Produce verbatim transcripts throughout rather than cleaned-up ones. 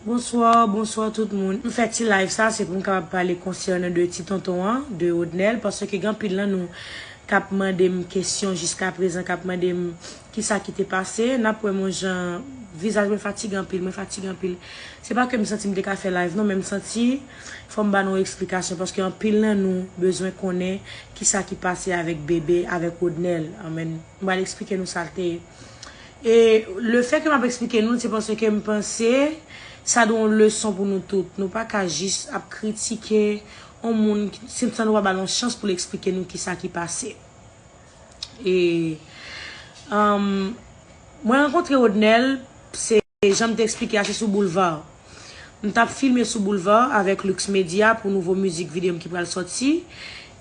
Bonswa, bonswa tout moun. M fè ti live sa, se pou m kapab pale konsènan de ti tonton an, de Rodnel, paske gen anpil nan nou k ap mande m kesyon jiska prezan, k ap mande m kisa ki te pase. N ap wè m yon jan, vizaj mwen fatige anpil, mwen fatige anpil. Se pa ke m santi m te ka fè live non, men m santi fò m ba nou eksplikasyon, paske anpil nan nou bezwen konnen kisa ki pase avèk bebe, avèk Rodnel. Anmèn. M pral eksplike nou sa l te ye. E lefètke m ap eksplike nou, se paske m panse sa dwe yon leson pou nou tout. Nou pa ka jis ap kritike yon moun ki- si- san nou pa ba l yon chans pou l eksplike nou kisa ki pase. E um, mwen rankontre Rodnel, se jan m te eksplike a, se sou boulva. M t ap filme sou boulva avèk Lux Media pou nouvo mizik videyo m ki pral sòti.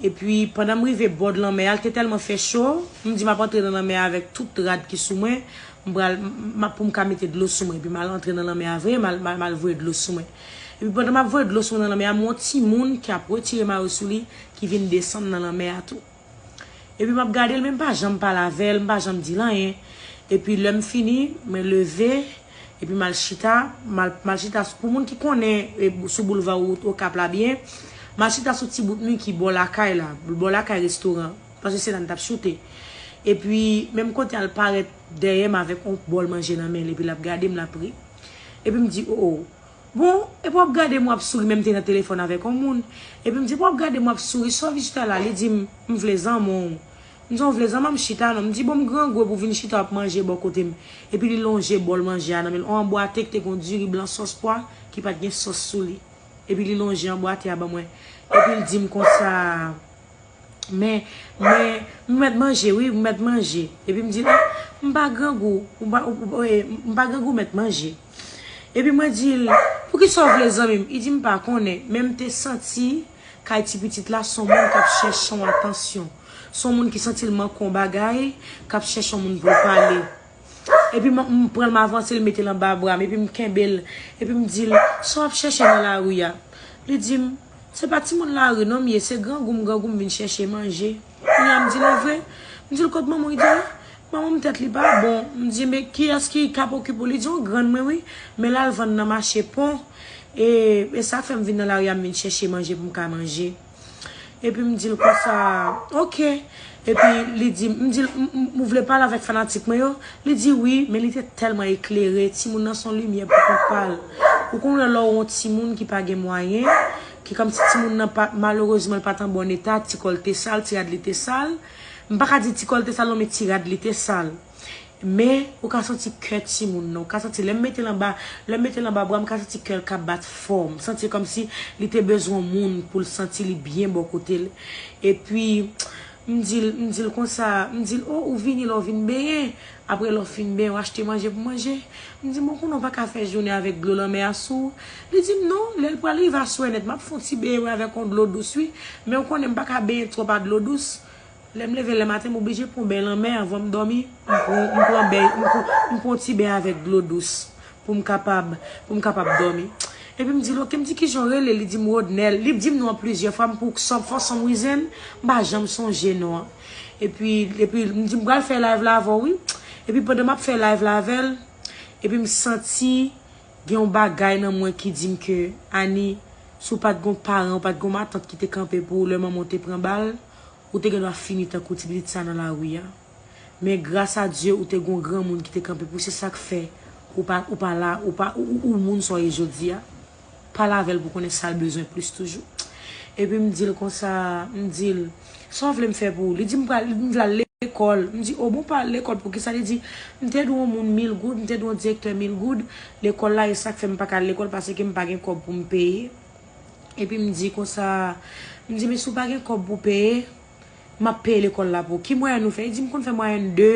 Epi pandan m rive bòd lanmè a, l te tèlman fè cho, m di m ap antre nan lanmè a avèk tout rad ki sou mwen, m pral m ap pou m ka mete dlo sou mwen. Epi m al antre nan lanmè a vre, m al m al- m al voye dlo sou mwen. Epi pandan m ap voye dlo sou mwen nan lanmè a, m wè yon timoun ki ap retire mayo sou li, ki vin desann nan lanmè a tou. Epi m ap gade l, men m pa janm pale avè l, m pa janm di l anyen. Epi lè m fini, mwen leve, epi m al chita, m al, m al chita sou- pou moun ki konnen e, sou boulva Okap la byen, m al chita sou ti bout mi ki bò lakay la, bò lakay restoran, paske se la n t ap choute. Epi menm kote a l parèt dèyè m avèk yon bòl manje nan men l, epi l ap gade m, l ap ri. Epi m di, o o, bon, epi w ap gade m, w ap souri, men m te nan telefòn avèk yon moun. Epi m di, epi w ap gade m, w ap souri, sa w vin chita la? Li di m, m vle zanmi w. M di, w vle zanmi m chita non. M di, bon, m grangou pou vin chita, w ap manje bò kote m. Epi li lonje bòl manje a nan men l, yon anbwate ki te gen yon diri blan sòs pwa ki pa t gen sòs sou li. Epi li lonje anbwate a ban mwen. Epi l di m konsa, men, men, m mèt manje, wi, m mèt manje. Epi m di l, m pa grangou, m pa, m pa grangou, mèt manje. Epi mwen di l, poukisa w vle zanmi m? Li di m pa konnen, men m te santi kay ti pitit la, se yon moun k ap chèche yon atansyon. Se yon moun ki santi l manke yon bagay, k ap chèche yon moun pou l pale. Epi m, m pran l, m avanse l, mete l anba bra m, epi m kenbe l, epi m di l, sa w ap chèche nan lari a? Li di m, se pa timoun lari non m ye, se grangou m, grangou m vin chèche manje. Kounye a m di l, e vre? M di l, kot manman w? Li di, manman m tèt li pa bon. M di, men kiyès ki k ap okipe w? Li di, yon grann mwen wi, men l al vann nan mache pon. E, e sa fè m vin nan lari a, m vin chèche manje pou m ka manje. Epi m di l konsa, oke. Epi li di, m di l, m, m, ou vle pale avèk fanatik mwen yo? Li di wi, men li te tèlman eklere, timoun nan se yon limyè pou kont pa l. Ou konn wè lè w yon timoun ki pa gen mwayen, ki kòmsi timoun nan pa, malerezman, li pa t an bòn eta, ti kò l te sal, ti rad li te sal. M pa ka di ti kò l te sal non, men ti rad li te sal. Men, ou ka santi kè timoun nan. Ou ka santi, lè m mete l anba, lè m mete l anba bra m, m ka santi kè l k ap bat fò. M santi kòmsi li te bezwen yon moun pou l santi li byen bò kote l. Epi, m di l, m di l konsa, m di l, o, ou vini lè w vin benyen. Apre lè w fin benyen, w achte manje pou manje. M di, bon, konnen w pa ka fè jounen avèk dlo lanmè a sou ou. Li di m, non, lè l pral rive aswè nèt, m ap fè yon ti benyen wi avèk yon dlo dous wi. Men ou konnen m pa ka benyen twòp a dlo dous. Lè m leve lè maten, m oblije pran beny lanmè anvan m dòmi. M pran, m pran beny, m pran, m pran ti beny avèk dlo dous pou m kapab, pou m kapab dòmi. Epi m di l, oke, m di, kijan w rele? Li di m, Rodnel. Li di m non an plizyè fwa, m pou, for some reason, m pa janm sonje non an. Epi, epi m di, m pral fè live la avè w wi. Epi pandan m ap fè live la avè l, epi m santi gen yon bagay nan mwen ki di m ke, Ani, si w pa t gen yon paran, w pa t gen yon matant ki te kanpe pou w lè manman w te pran bal, ou te gendwa fini tankou ti pitit sa nan lari a. Men gras a Dye, ou te gen yon granmoun ki te kanpe pou, se sa k fè ou pa, ou pa la, ou pa, ou, ou, ou moun sa w ye jodi a. Pale avè l pou konnen sa l bezwen plis toujou. Epi m di l konsa, m di l, sa w vle m fè pou ou? Li di m pral, m vle al lekòl. M di, o bon, pa al lekòl poukisa? Li di, m te dwe yon moun mil goud, m te dwe yon direktè mil goud lekòl la, e sa k fè m pa ka al lekòl, paske m pa gen kòb pou m peye. Epi m di konsa, m di, men si w pa gen kòb pou w peye, m ap peye lekòl la pou ou. Ki mwayèn ou fè? Li di m konn fè mwayèn de,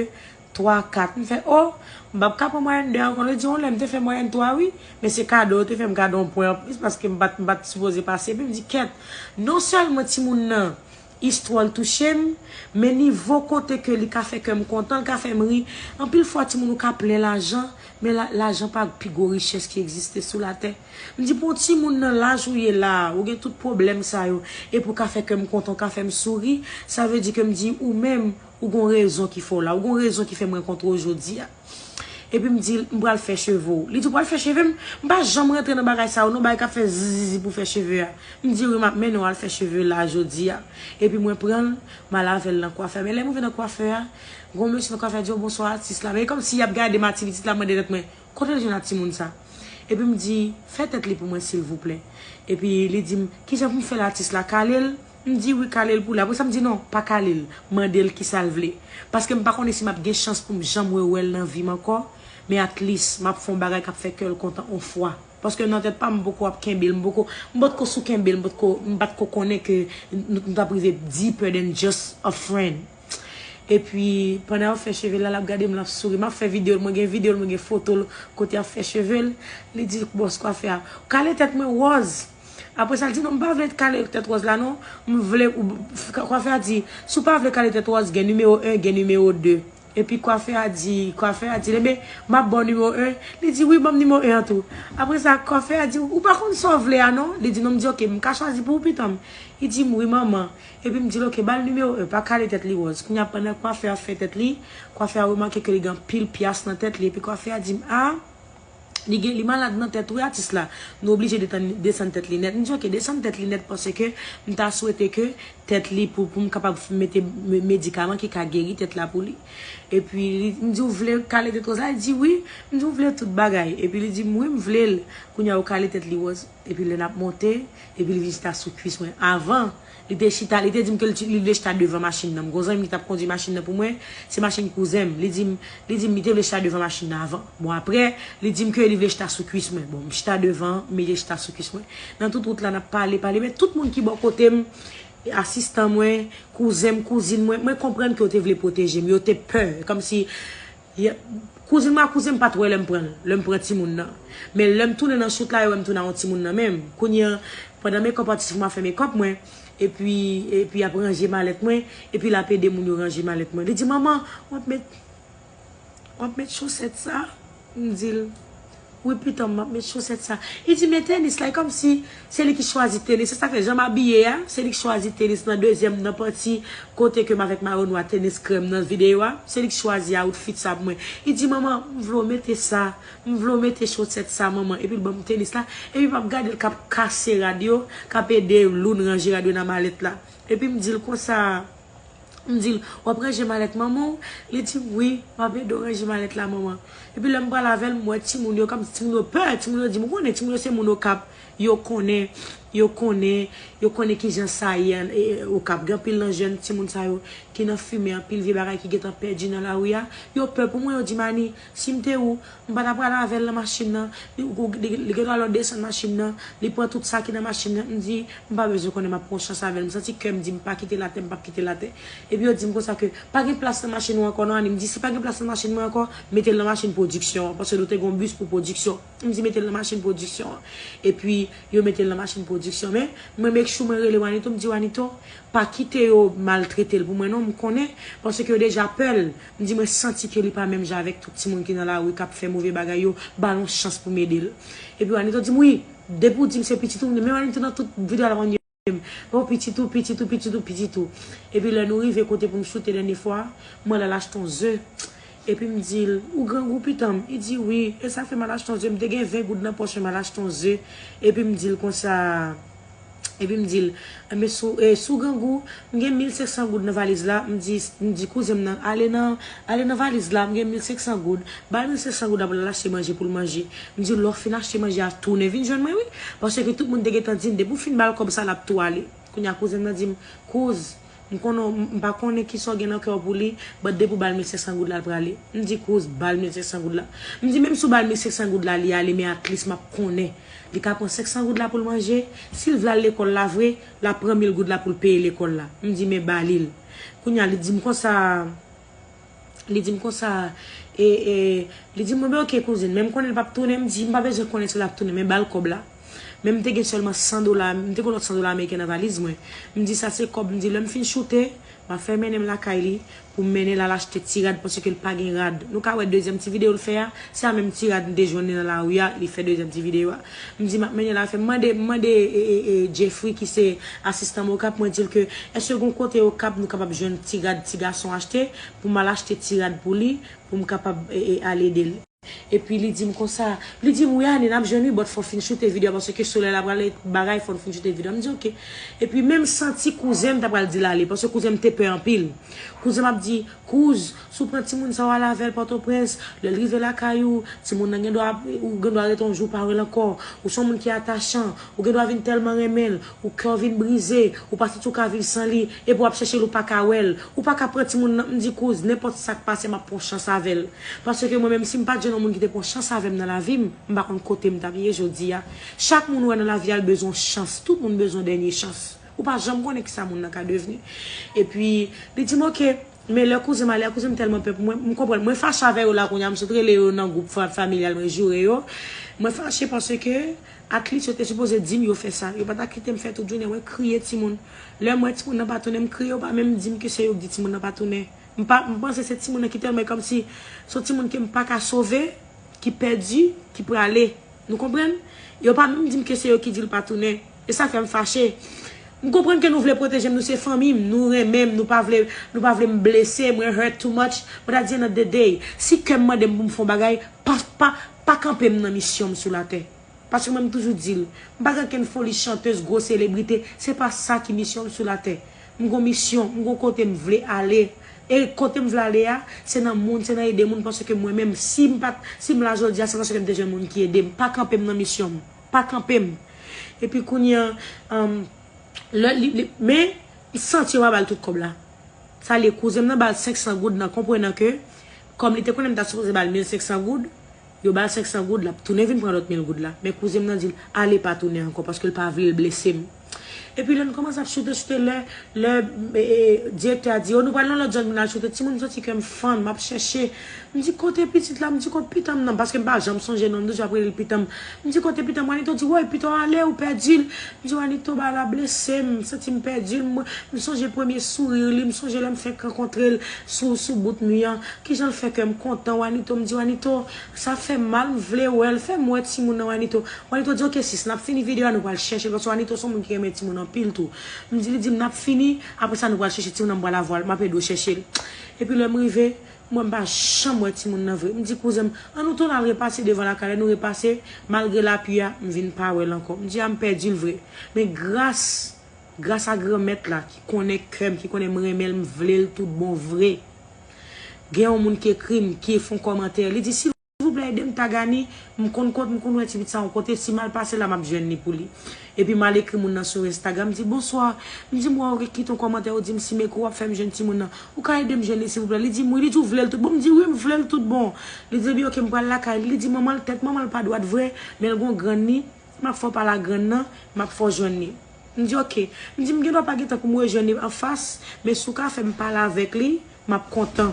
twa, kat. M fè, o, m p ap ka pran mwayèn de ankò. Li di, yon lè m te fè mwayèn twa wi, men se kado, yo te fè m kado yon pwen anplis paske m pa t, m pa t sipoze pase. Epi m di, kèt, non sèlman timoun nan, istwa l touche m, men nivo kote ke li ka fè kè m kontan, l ka fè m ri. Anpil fwa, timoun, ou ka plen lajan, men la, lajan pa pi gwo richès ki egziste sou latè. M di, pou yon timoun nan laj ou ye la a, ou gen tout pwoblèm sa yo, epi w ka fè kè m kontan, w ka fè m souri, sa vle di ke m di, ou menm, ou gon rezon ki fè w la, ou gon rezon ki fè m rankontre w jodi a. Epi m di l, "M pral fè cheve w." Li di, "W pral fè cheve m?" M pa janm rantre nan bagay sa yo, non, bagay k ap fè zizizi pou fè cheve a. M di, "Wi, m ap mennen w al fè cheve la jodi a." Epi mwen pran l, m al avè l nan kwafè. Men lè m rive nan kwafè a, gon mesye nan kwafè a di, "O, bonswa, atis la." Men e kòmsi y ap gade m, atis pitit la, mande tèt mwen, "Kote l jwenn ak timoun sa?" Epi m di, "Fè tèt li pou mwen, silvouplè." Epi li di m, "Kijan pou m fè l, atis la? Kale l?" M di, "Wi, kale l pou li." Apre sa, m di, "Non, pa kale l. Mande l kisa l vle." Paske m pa konnen si m ap gen chans pou m janm rewè l nan vi m ankò. Men at least, m ap fè yon bagay k ap fè kè l kontan yon fwa. Paske nan tèt pa m, m poko ap kenbe l, m poko, m potko sou kenbe l, m potko, m pa t ko konnen ke nou, nou t ap rive deeper than just a friend. Epi, pandan y ap fè cheve l la, l ap gade m, l ap souri. M ap fè videyo l, mwen gen videyo l, mwen gen foto l, kote y ap fè cheve l. Li di bòs kwafè a, "Kale tèt mwen wòz." Apre sa, l di, "Non, m pa vle kale tèt wòz la, non. M vle," ou, kwafè a di, "Si w pa vle kale tèt wòz, gen nimewo en, gen nimewo de." Epi kwafè a di, kwafè a di, "Enben, m ap ba w nimewo en." Li di, "Wi, ban m nimewo en an tou." Apre sa, kwafè a di, "Ou pa konn sa w vle a, non?" Li di, "Non." M di, "Oke, m ka chwazi pou ou, pitit mwen?" Li di m, "Wi, manman." Epi m di l, "Oke, ba l nimewo en, pa kale tèt li wòz." Kounye a, pandan kwafè a ap fè tèt li, kwafè a remake ke li gen anpil pyas nan tèt li. Epi kwafè a di m, "A, li gen, li malad nan tèt, wi, atis la. Nou oblije detann, desann tèt li nèt." M di, "Oke, desann tèt li nèt, paske m ta swete ke tèt li pou, pou m kapab mete me-, medikaman ki ka geri tèt la pou li." Epi li, m di, "Ou vle kale tèt wòz la?" Li di, "Wi." M di, "Ou vle tout bagay?" Epi li di m, "Wi, m vle l." Kounye a, yo kale tèt li wòz. Epi lè n ap monte, epi li vin chita sou kwis mwen. Avan, li te chita, li te di m ke li, li vle chita devan machin nan. M gon zanmi m ki t ap kondui machin nan pou mwen, se machin kouzen m. Li di m, li di m li te vle chita devan machin nan avan. Bon, apre, li di m ke li vle chita sou kwis mwen. Bon, m chita devan, m te chita sou kwis mwen. Nan tout wout la, n ap pale, pale, men tout moun ki bò kote m, asistan mwen, kouzen m, kouzin mwen, mwen konprann ke yo te vle pwoteje m, yo te pè, kòmsi, kouzin mwen, kouzen m pa t wè lè m pran, lè m pran timoun nan. Men lè m tounen nan chout la, yo wè m tounen a yon timoun nan men m. Kounye a, pandan makeup artist mwen ap fè makeup mwen, epi, epi y ap ranje malèt mwen, epi l ap ede moun yo ranje malèt mwen. Li di, "Manman, w ap met, w ap met chosèt sa?" M di l, "Wi, pitit mwen, m ap met chosèt sa." Li di, "Men tenis la." E kòmsi se li ki chwazi tenis. Se sa k fè jan m abiye a, se li ki chwazi tenis nan dezyèm, nan pati kote ke m avèk mayo nwa, tenis krèm nan videyo a. Se li ki chwazi outfit sa pou mwen. Li di, "Manman, m vle w mete sa. M vle w mete chosèt sa, manman." Epi l ban m tenis la. Epi m ap gade l k ap kase rad yo, k ap ede Loun ranje rad yo nan malèt la. Epi m di l konsa, M di l, "W ap ranje malèt manman w?" Li di m, "Wi, m ap ede w ranje malèt la, manman." Epi lè m pral avè l, m wè timoun yo, kòm timoun yo pè, timoun yo di m, ou konnen, timoun yo se moun Okap, yo konnen, yo konnen, yo konnen kijan sa ye, e, e, Okap. Gen anpil nan jèn timoun sa yo ki nan fimen, anpil vye bagay ki gentan pèdi nan lari a. Yo pè pou mwen, yo di m, "Ani, si m te ou, m pa ta pral avè l nan machin nan." Li, li, li gen dwa lè w desann machin nan, li pran tout sa ki nan machin nan. M di, "M pa bezwen konnen, m ap pran chans avè l." M santi kè m di, "M pa kite l atè, m p ap kite l atè." Epi yo di m konsa ke, "Pa gen plas nan machin ou ankò non, Ani." M di, "Si pa gen plas nan machin mwen ankò, mete l nan machin pwodiksyon an, paske nou te gen yon bis pou pwodiksyon." M di, "Mete l nan machin pwodiksyon an." Epi yo mete l nan machin pwodiksyon. Men mwen make sure mwen rele Wanito, m di, "Wanito, pa kite yo maltrete l pou mwen non, m konnen, paske yo deja pè l." M di, "Mwen santi ke li pa menm jan avèk tout timoun ki nan lari k ap fè move bagay yo, ba l yon chans pou m ede l." Epi Wanito di m, "Wi, depi w di m se pitit ou, men Wanito nan tout videyo a l ap anniye m. O, pitit ou, pitit ou, pitit ou, pitit ou." Epi lè nou rive kote pou m choute dènye fwa, m wè l al achte yon ze. Epi m di l, "Ou grangou, pitit mwen?" Li di, "Wi." E sa fè m al achte yon ze. M te gen ven goud nan pòch mwen, m al achte yon ze. Epi m di l konsa, epi m di l, "Enben, si w, e, si w grangou, m gen mil senk san goud nan valiz la." M di, m di kouzen m nan, "Ale nan, ale nan valiz la, m gen mil senk san goud. Ba l mil senk san goud la pou l al achte manje pou l manje." M di, "Lè w fin achte manje a, tounen vin jwenn mwen, wi." Paske tout moun te gentan di m, "Depi w fin ba l kòb sa, l ap tou ale." Kounye a, kouzen m nan di m, "Kouz, m konnen, m pa konnen kisa w gen nan kè w pou li, but depi w ba l mil senk san goud la, l prale." M di, "Kouz, ba l mil senk san goud la." M di, "Menm si w ba l mil senk san goud la, li ale, men at least m ap konnen. Li ka pran senk san goud la pou l manje. Si l vle al lekòl la vre, l ap pran mil goud la pou l peye lekòl la." M di, "Men ba li l." Kounye a, li di m konsa, li di m konsa, e, e, li di m, "Mwen, "Ben, oke, kouzin, men m konnen l p ap tounen." M di, "M pa bezwen konnen si l ap tounen, men ba l kòb la." Men m te gen sèlman san dola, m te gen lòt san dola ameriken nan valiz mwen. M di, "Sa se kòb," m di, "Lè m fin choute, m ap fè mennen l lakay li pou m mennen l al achte ti rad, paske l pa gen rad." Nou ka wè dezyèm ti videyo l fè a, se a menm ti rad m te jwenn li nan lari a, li fè dezyèm ti videyo a. M di, "M ap mennen l al fè," m mande, m mande, e, e, e, Jeffrey ki se asistan m Okap, mwen di l ke, "Èske gon kote Okap nou kapab jwenn ti rad ti gason achte, pou m al achte ti rad pou li, pou m kapab, e, e, al ede l?" Epi li di m konsa, li di m, "Wi, Ane, n ap jwenn wi, but fò w fin choute videyo a, paske solèy la pral bagay, fò n fin choute videyo a." M di, "Oke." Epi menm santi kouzen m ta pral di l ale, paske kouzen m te pè anpil. Kouzen m ap di, "Kouz, si w pran timoun sa w ale avè l Pòtoprens, lè l rive lakay ou, timoun nan gen dwa, ou gen dwa rete yon jou pa wè l ankò. Ou se yon moun ki atachan, ou gen dwa vin tèlman renmen l, ou kè w vin brize, ou pa santi w ka viv san li, epi w ap chèche l, ou pa ka wè l. Ou pa ka pran timoun nan." M di, "Kouz, nenpòt sa k pase, m ap pran chans avè l." Paske mwen menm, si m pa t jwenn yon moun ki te pran chans avè m nan lavi m, m pa konn kote m t ap ye jodi a. Chak moun ou wè nan lavi a, l bezwen chans. Tout moun bezwen dènye chans. Ou pa janm konnen kisa moun nan ka devni. Epi, li di m, "Oke." Men lè kouzen m ale a, kouzen m tèlman pè pou mwen, m konprann. Mwen fache avè yo la kounye a, m sot rele yo nan gwoup fa-, familyal, mwen joure yo. Mwen fache paske at least yo te sipoze di m yo fè sa. Yo pa ta kite m fè tout jounen, mwen kriye timoun. Lè m wè timoun nan pa tounen, m kriye, yo pa menm di m ke se yo k di timoun nan pa tounen. M pa, m panse se timoun nan ki tèlman kòmsi se yon timoun ke m pa ka sove, ki pèdi, ki prale. Nou konprann? Yo pa menm di m ke se yo ki di l pa tounen. E sa fè m fache. M konprann ke nou vle pwoteje m, nou se fanmi m, nou renmen m, nou pa vle, nou pa vle m blese, mwen hurt too much. But at the end of the day, si kè m mande m pou m fè yon bagay, pa, pa, pa kanpe m nan misyon m sou latè. Paske mwen m toujou di l, m pa gen okenn foli chantez, gwo selebrite, se pa sa ki misyon m sou latè. M gon misyon, m gon kote m vle ale. E kote m vle ale a, se nan moun, se nan ede moun, paske mwen menm, si m pa t, si m la jodi a, se paske m te jwenn moun ki ede m. Pa kanpe m nan misyon m. Pa kanpe m. Epi kounye a, um, lè li, li, men, m santi yo pa ba l tout kòb la. Sa li, kouzen m nan ba l senk san goud nan, konprenan ke, kòm li te konnen m ta sipoze ba l mil senk san goud, yo ba l senk san goud, l ap tounen vin pran lòt mil goud la. Men kouzen m nan di l, "Ale pa tounen ankò," paske l pa vle l blese m. Epi lè n kòmanse ap choute, choute, lè, lè e, e, direktè a di, "O, nou pral nan lòt zòn, nou al choute." Timoun, m santi ke m fann, m ap chèche. M di, "Kote pitit la?" M di, "Kote pitan m nan?" Paske m pa janm sonje non l, m toujou ap rele l pitan m. M di, "Kote pitan m?" Wanito di, "Woy, pitan w ale, ou pèdi l." M di, "Wanito, bagay la blese m, m santi m pèdi l." M, m sonje premye souri li, m sonje lè m fenk rankontre l sou, sou bout mi an. Kijan l fè kè m kontan, Wanito. M di, "Wanito, sa fè m mal, m vle wè l, fè m wè timoun nan, Wanito." Wanito di, "Oke, sis, n ap fini videyo a, nou pral chèche l," paske Wanito se yon moun ki renmen timoun anpil tou. M di, li di m, "N ap fini, apre sa, nou pral chèche timoun nan, m pral avwa l, m ap ede w chèche l." Epi lè m rive, mwen m pa janm wè timoun nan vre. M di, "Kouzen m, an nou tounen al repase devan lakay la." Nou repase, malgre lapli a, m vin pa wè l ankò. M di, "A, m pèdi l vre." Men gras, gras a Granmèt la, ki konnen kè m, ki konnen m renmen l, m vle l tout bon vre. Gen yon moun ki ekri m, ki fè yon kòmantè. Li di, "Silvouplè, ede m tag Ane. M konn kot, m konn wè ti pitit sa yon kote. Si m al pase la, m ap jwenn li pou li." Epi m al ekri moun nan sou Instagram, m di, "Bonswa." M di, "M wè w kite yon kòmantè, ou di m si m ekri w, w ap fè m jwenn timoun nan. Ou ka ede m jwenn li, silvouplè?" Li di m, "Wi." Li di, "Ou vle l tout bon?" M di, "Wi, m vle l tout bon." Li di, "Ebyen, oke, m pral lakay li." Li di, "Manman l, tèt manman l pa dwat vre, men l gon grann li. M ap fè w pale a grann nan, m ap fè w jwenn li." M di, "Oke." M di, "M gen dwa pa gen tan pou m rejwenn li anfas, men si w ka fè m pale avèk li, m ap kontan."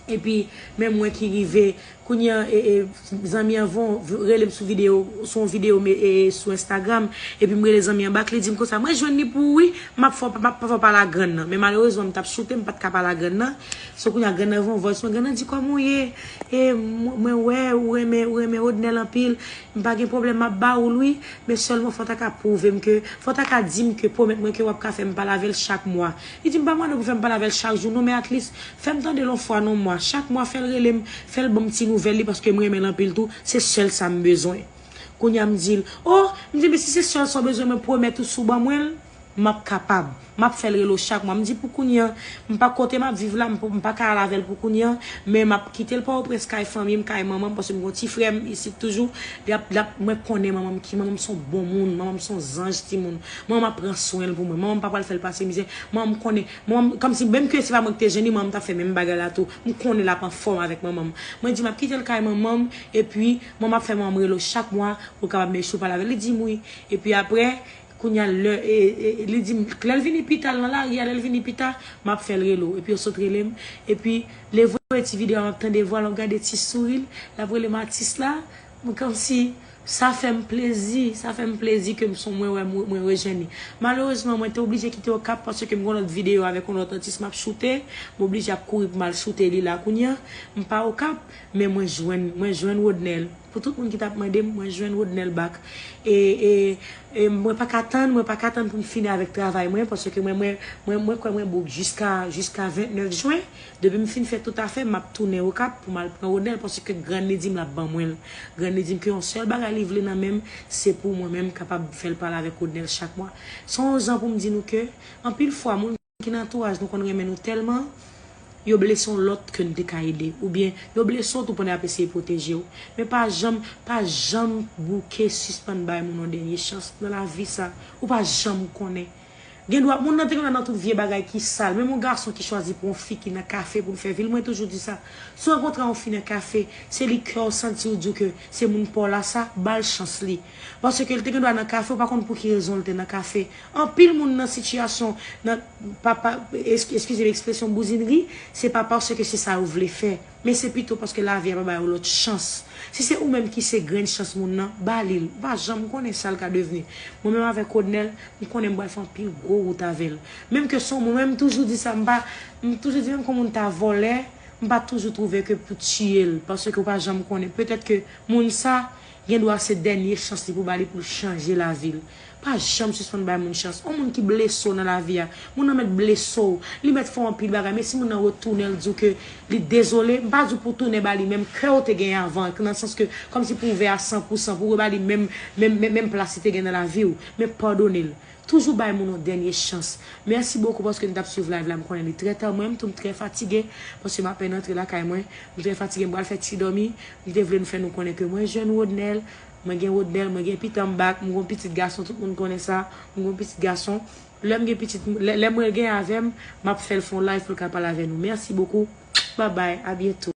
Epi, men mwen ki rive, kounye a, e, e, zanmi an von, v-, rele m sou videyo, sou yon videyo, me, e, sou Instagram, epi m rele zanmi an bak, li di m konsa, "Mwen jwenn li pou ou, wi, m ap fè w, m ap fè w pale a grann nan." Men malerezman, m t ap choute, m pa t ka pale a grann nan. So, kounye a, grann nan voye yon voice, grann nan di, "Kòman w ye? E, mwen, mwen wè, ou renmen, ou renmen Rodnel anpil. M pa gen pwoblèm, m ap ba ou l, wi. Men sèlman, fò w ta ka pwouve m ke, fò w ta ka di m ke, pwomèt mwen ke w ap ka fè m pale avè l chak mwa." Li di m, "M pa mande w pou fè m pale avè l chak jou, non, men at least, fè m tande l yon fwa nan mwa. Chak mwa, fè l rele m, fè l ban m ti nouvèl li, paske m renmen l anpil tou. Se sèl sa m bezwen." Kounye a, m di l, "O," m di, "men si se sèl sa w bezwen, mwen pwomèt ou, si w ban mwen l, m ap kapab. M ap fè l rele w chak mwa." M di, "Pou kounye a, m pa kote m ap viv la, m p-, m pa ka al avè l pou kounye a, men m ap kite l Pòtoprens kay fanmi m, kay manman m, paske m gon ti frè m isit toujou. L ap, l ap, mwen konnen manman m ki, manman m se yon bon moun, manman m se yon zanj timoun. Manman m ap pran swen l pou mwen. Manman m pa pral fè l pase mizè. Manman m konnen, manman m, kòmsi menm ke se pa mwen ki te jwenn li, manman m t ap fè menm bagay la tou. M konnen l ap anfòm avèk manman m." Mwen di, "M ap kite l kay manman m, epi manman ap fè manman m rele w chak mwa pou l kapab make sure w pale avè l." Li di m, "Wi." Epi apre, kounye a, lè, e, e, li di m, lè l vini pita, l nan lari a, lè l vini pita, m ap fè l rele w. Epi yo sot rele m. Epi, lè voye ti videyo a, m ap tande vwa l, m ap gade ti souri l, l ap rele m atis la. M kòmsi, sa fè m plezi, sa fè m plezi ke m son mwen wè mwen, mwen rejwenn li. Malerezman, mwen te oblije kite Okap paske m gon lòt videyo avèk yon lòt atis m ap choute. M oblije ap kouri pou m al choute li la kounye a. M pa Okap, men mwen jwenn, mwen jwenn Rodnel. Pou tout moun ki t ap mande m, mwen jwenn Rodnel back. E, e, e mwen pa ka tann, mwen pa ka tann pou m fini avèk travay mwen, paske mwen, mwen, mwen, mwen kwè mwen book jiska, jiska vennèf jen. Depi m fin fè tout afè, m ap tounen Okap pou m al pran Rodnel, paske Grann li di m l ap ban mwen l. Grann li di m ke yon sèl bagay li vle nan men m, se pou mwen menm kapab fè l pale avèk Rodnel chak mwa. Se yon rezon pou m di nou ke, anpil fwa, moun ki nan antouraj nou konn renmen nou tèlman, yo blese yon lòt ke n te ka ede. Oubyen, yo blese w tou pandan y ap eseye pwoteje w. Men pa janm, pa janm bouke sispann bay moun yon dènye chans nan lavi sa. Ou pa janm konnen. Gen dwa, moun nan te gen dwa nan tout vye bagay ki sal. Menm yon gason ki chwazi pou yon fi ki nan kafe pou l fè vi l, mwen toujou di sa. Si w rankontre yon fi nan kafe, se li kè w santi w di w ke se moun pa w la sa, ba l chans li. Paske l te gen dwa nan kafe, ou pa konn pou ki rezon l te nan kafe. Anpil moun nan sitiyasyon, nan, pa, pa, es-, eskize m ekspresyon bouzinri, se pa paske se sa yo vle fè. Men se pito paske lavi a pa ba yo lòt chans. Si se ou menm ki se grenn chans moun nan, ba li l. Ou pa janm konnen sa l ka devni. Mwen menm avèk Rodnel, m konnen m pral fè anpil gwo wout avè l. Menm ke se yon moun, mwen m toujou di sa, m pa, m toujou di menm ke yon moun ta vòlè, m pa toujou twouve ke pou tiye l, paske ou pa janm konnen. Petèt ke moun sa, gen dwa se dènye chans li pou ba li pou l chanje lavi l. Pa janm sispann bay moun chans. Yon moun ki blese w nan lavi a, moun nan mèt blese w, li mèt fè w anpil bagay, men si moun nan retounen l di w ke li dezole, m pa di w pou w tounen ba li menm kè w te genyen avan, nan sans ke kòmsi pou w ouvè a san pou san, pou w reba li menm, menm, menm, menm plas li te gen nan lavi w, men padone l. Toujou bay moun yon dènye chans. Mèsi bokou paske nou t ap swiv live la, m konnen li trè ta, mwen menm tou m trè fatige, paske m apèn antre lakay mwen, m trè fatige, m pral fè ti dòmi, m te vle nou fè nou konnen ke mwen jwenn Rodnel, mwen gen Rodnel, mwen gen pitan m back, m gon pitit gason, tout moun konnen sa, m gon pitit gason. Lè m gen pitit, lè, lè mwen gen avè m, m ap fè l fè yon live pou l ka pale avè nou. Mèsi bokou. Bye bye, a byento.